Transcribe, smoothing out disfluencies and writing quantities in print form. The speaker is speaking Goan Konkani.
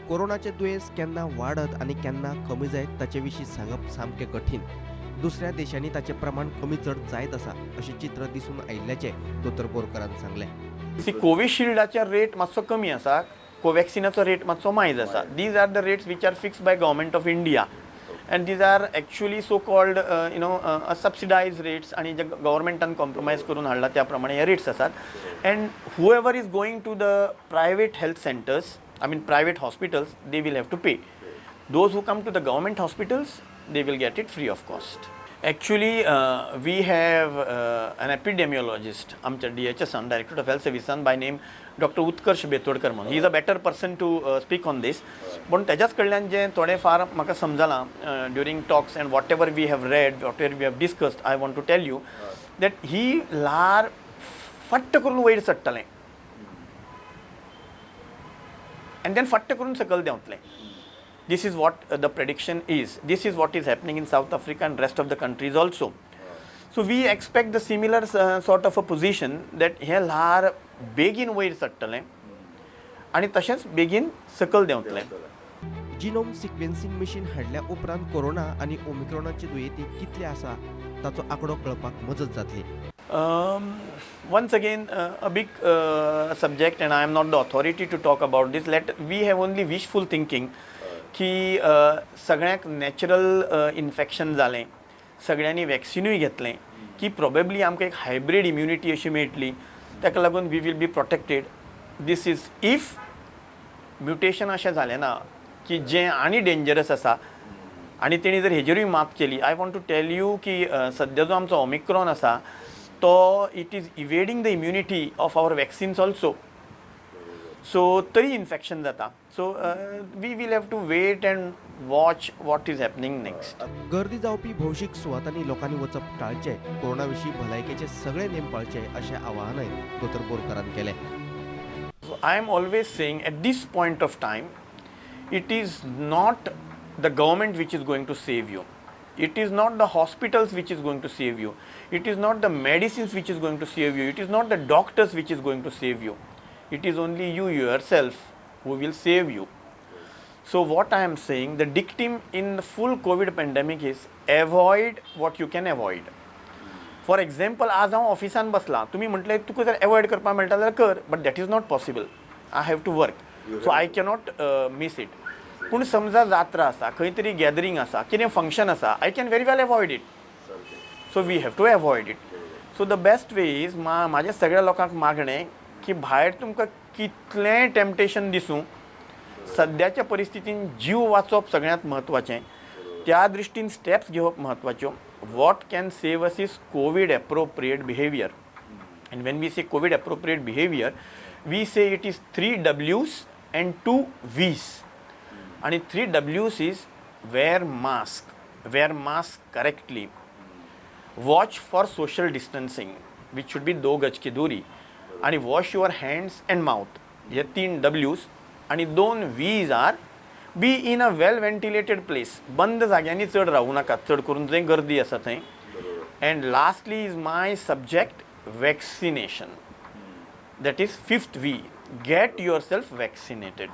कोरोनाचें दुयेंस केन्ना वाडत आनी केन्ना कमी जायत ताचे विशीं सांगप सामकें कठीण. दुसऱ्या देशांनी ताचें प्रमाण कमी चड जायत आसा अशें चित्र दिसून आयिल्ल्याचें दोतोर बोरकरान सांगलें. सी, कोविशिल्डाचे रेट मातसो कमी आसा, कोवॅक्सिनाचो रेट मातसो मायज आसा. These are the rates which are fixed by Government of India and these are actually so called subsidised rates आनी जे गव्हर्मेंटान कॉम्प्रोमायज करून हाडला त्या प्रमाणे हे रेट्स आसात. And whoever is going to the private health centres, I mean private hospitals, they will have to pay. Those who come to the government hospitals, they will get it free of cost. Actually, we have an epidemiologist आमच्या डी एच एसान, डायरेक्टर ऑफ हेल्थ सर्विसान, बाय नेम डॉक्टर उत्कर्ष बेतोडकर म्हणून. He is a better person to speak on this. पूण तेज्याच कडल्यान जें थोडें फार म्हाका समजलां during talks and whatever we have read, whatever we have discussed, I want to tell you that ही ल्हार फट्ट करून वयर चडटलें आनी then फट्ट करून सकयल देंवतलें. This is what the prediction is. This is what is happening in South Africa and rest of the countries also. So we expect the similar sort of a position, that हें ल्हार बेगीन वयर चडटलें आनी तशेंच बेगीन सकयल देंवतलें. जिनोम सिक्वेन्सिंग मशीन हाडल्या उपरांत कोरोना आनी ओमिक्रॉनाचे दुयेंती कितले आसा ताचो आंकडो कळपाक मजत जातली. Once again, a big subject, and I am not the authority to talk about this. Let we have only wishful thinking की सगळ्यांक नॅचरल इन्फेक्शन जालें, सगळ्यांनी वॅक्सिनूय घेतलें की प्रोबेबली आमकां एक हायब्रीड इम्युनिटी अशी मेळटली, ताका लागून we will be protected. This is if mutation अशें जालें ना की जें आनी डेंजरस आसा आनी तेणी जर हेजेरूय मात केली. I want to tell you की सद्या जो आमचो ओमिक्रॉन आसा तो it is evading the immunity of our vaccines also. So तरी इन्फेक्शन जाता. So we will have to wait and watch what is happening next. गर्दी जावपी भौशीक सुवातांनी लोकांनी वचप टाळचें, कोरोना विशीं भलायकेचे सगळे नेम पाळचे अशें आवाहनय दोतोर बोरकरान केलें. So I am always saying, at this point of time, it is not the government which is going to save you. It is not the hospitals which is going to save you. It is not the medicines which is going to save you. It is not the doctors which is going to save you. It is only you yourself who will save you. So what I am saying, the dictum in the full COVID pandemic is avoid what you can avoid. For example, आज हांव ऑफिसान बसलां, तुमी म्हटलें तुका जर एवॉयड करपाक मेळटा जाल्यार कर, but that is not possible. I have to work, so I cannot miss it. पूण समजा जात्रा आसा, खंय तरी गॅदरींग आसा, कितें फंक्शन आसा, I can very well avoid it. So we have to avoid it. So the best way is, म्हाजें सगळ्या लोकांक मागणें की भायर तुमकां कितलेंय टेम्पटेशन दिसूं, सद्याच्या परिस्थितीन जीव वाचोवप सगळ्यांत म्हत्वाचें. त्या दृश्टीन स्टेप्स घेवप म्हत्वाच्यो. What can save us is COVID appropriate behaviour. And when we say COVID appropriate behaviour, we say it is three Ws and two Vs. आणि three Ws is wear mask, wear mask correctly, watch for social distancing, which should be 2 गज की दूरी, आणि wash your hands and mouth. हे तीन डब्ल्यूज. आणि दोन Vs are be in a well ventilated place. बंद जाग्यांनी चड रावूं नाकात, चड करून जंय गर्दी आसा थंय. And lastly is my subject, vaccination. That is fifth V, get yourself vaccinated.